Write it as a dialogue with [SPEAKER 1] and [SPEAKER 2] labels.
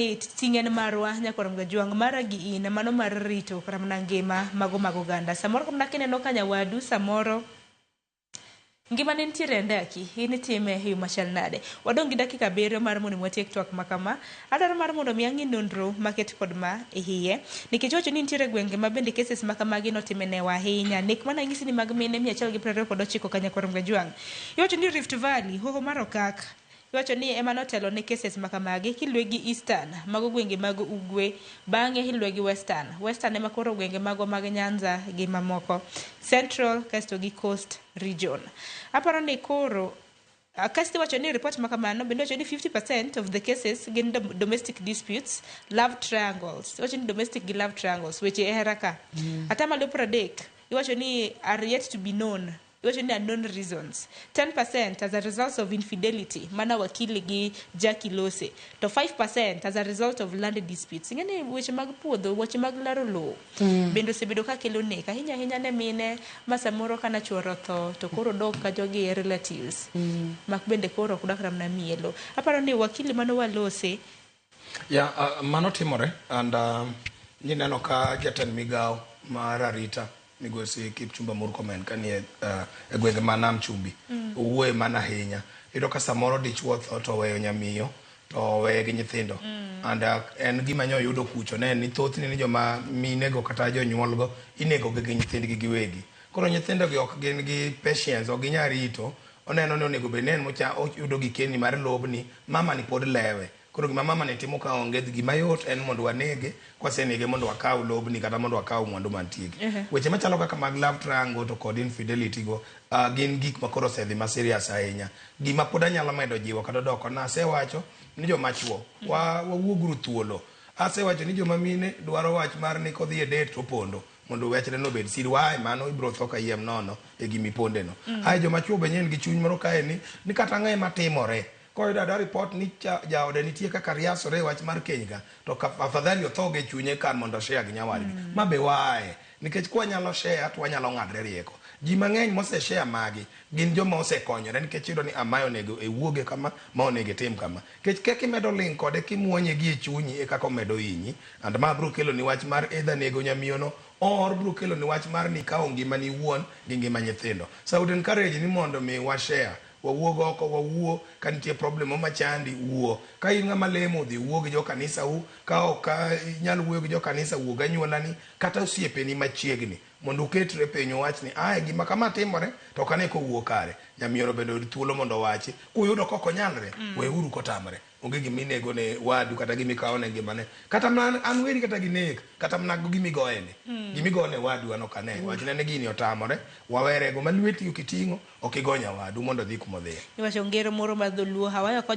[SPEAKER 1] Ting' en marwa nyakwar Mgajwang' mara gi in mano mar rito kata mana ngima mago mag oganda. Samoro kata mana kineno ka nyawadu samoro ngimane nitiere e andaki, in itime e yo machal nade? Wadong' gi dakika 7 mar mondo mi watiek twak ma kama. Adwaro mar mondo mi ang'i nonro maket kod ma e iye. Nikech iwacho ni nitiere gwenge ma bende cases ma kamagi notime newa ahinya. Nek mane anyisi ni mag mine 129 ka nyakwar Mgajwang'. Iwacho ni Rift Valley, hoho mar Okak, Iwacho ni ema notelo ne cases ma kamagi kiluwe gi Eastern, mago gwenge mag Ugwe, bang'e iluwe gi Western. Western ema koro gwenge magwa mag Nyanza gi mamoko. Central kasto gi Coast region. Aparo ni koro kasto iwacho ni report ma kamano bende iwacho ni 50% of the cases gin domestic disputes, love triangles. Iwacho ni domestic gi love triangles, weche e hera ka. Atamalo 30 iwacho ni are yet to be known. Iwacho ni unknown reasons. 10% as a result of infidelity, mana wakili gi Jackie Lose. To 5% as a result of land disputes. Ing'e ni weche mag puodho, weche mag laro lowo. Bende osebedo ka kelo nek. Ahinya ahinya ne mine ma samoro kana chuoro otho to koro dok ka jogi relatives. Mak bende koro ok dak mana mielo. Aparo ni wakili mano walose.
[SPEAKER 2] Ya, mano timore and nineno ka jatend migawo mar arita migosi Kipchumba Murkomen kanie e gwenge ma Nam Chumbi owuoye mana ahinya. Iyudo ka samoro dichuo otho to oweyo nyamiyo to oweye gi nyithindo. And en gima nyo yudo kucho ne en ni thothne ni joma minego kata jonyuol go inego gi gi nyithindgi giwegi. Koro nyithindo gi ok gin gi patience, ok ginyal rito. Oneno ni onego bed ni en mocha oyudo gikeni mar lobni, mama ni pod lewe. Koro gima mama ni timo ka onge gima yot en mondo wanege, kwasenege mondo wakaw lobni kata mondo wakaw mwandu mantie gi. Weche machalo kaka mag love triangle to kod infidelity go gin gik ma koro osedhi ma serious ahinya. Gima pod anyalo medo jiwo kata doko nasewacho ni joma chuo wa wawuoguru thuolo. Asewacho ni joma mine dwaro wach mar ni kodhi e date to opondo mondo wachne no obed siri. Wae mano ibiro tho kayiem nono e gima iponde no. Ae joma chuo be nyen gi chuny moro kae ni kata ang'e matimore. Koyudo ada report ni jaode nitie kaka riasore e wach mar keny ka, to afadhali otho gi chunye kar mondo share gi nyawadgi. Ma be wae. Nikech kwanyalo share to wanyalo ng'adre rieko. Ji mang'eny mose share magi gin joma osekonyore nikech iyudo ni amae onego iwuoge kama, ma onego itim kama. Nikech kaka imedo ling' kode kimuonye gi e chunyi e kaka omedo hinyi. And ma biro kelo ni wach mar either nego nyamiyo no or biro kelo ni wach mar ni ikawo ngimani iwuon gi ngima nyithindo. So I would encourage ni mondo mi wa share. Wawuog oko, wawuo, ka nitie problem moro machandi, wuo. Ka in ng'ama lemo, dhi wuo gi jo kanisa u, ka ok inyal wuoyo gi jo kanisa, wuo gi anyuolani kata osiepeni machiegni mondo uketre piny uwach ni ae gima kama timore to ok ane kowuo kare. Nyamiyono bende oyud thuolo mondo owachi. Kuyudo ka ok onyalre, weuru kotamre. Onge gima inego ne wadu kata gima ikawo ne ngimane. Kata mana an weri kata gi nek, kata mana gima igoye ni. Gima igoyo ne wadu an ok ane. Wachne ni gini otamore, wawerego ma lweti ok iting'o, ok igo nyawadu mondo odhi kuma odhiye.
[SPEAKER 1] Iwacho ngero moro mar dholuo, hawayo ko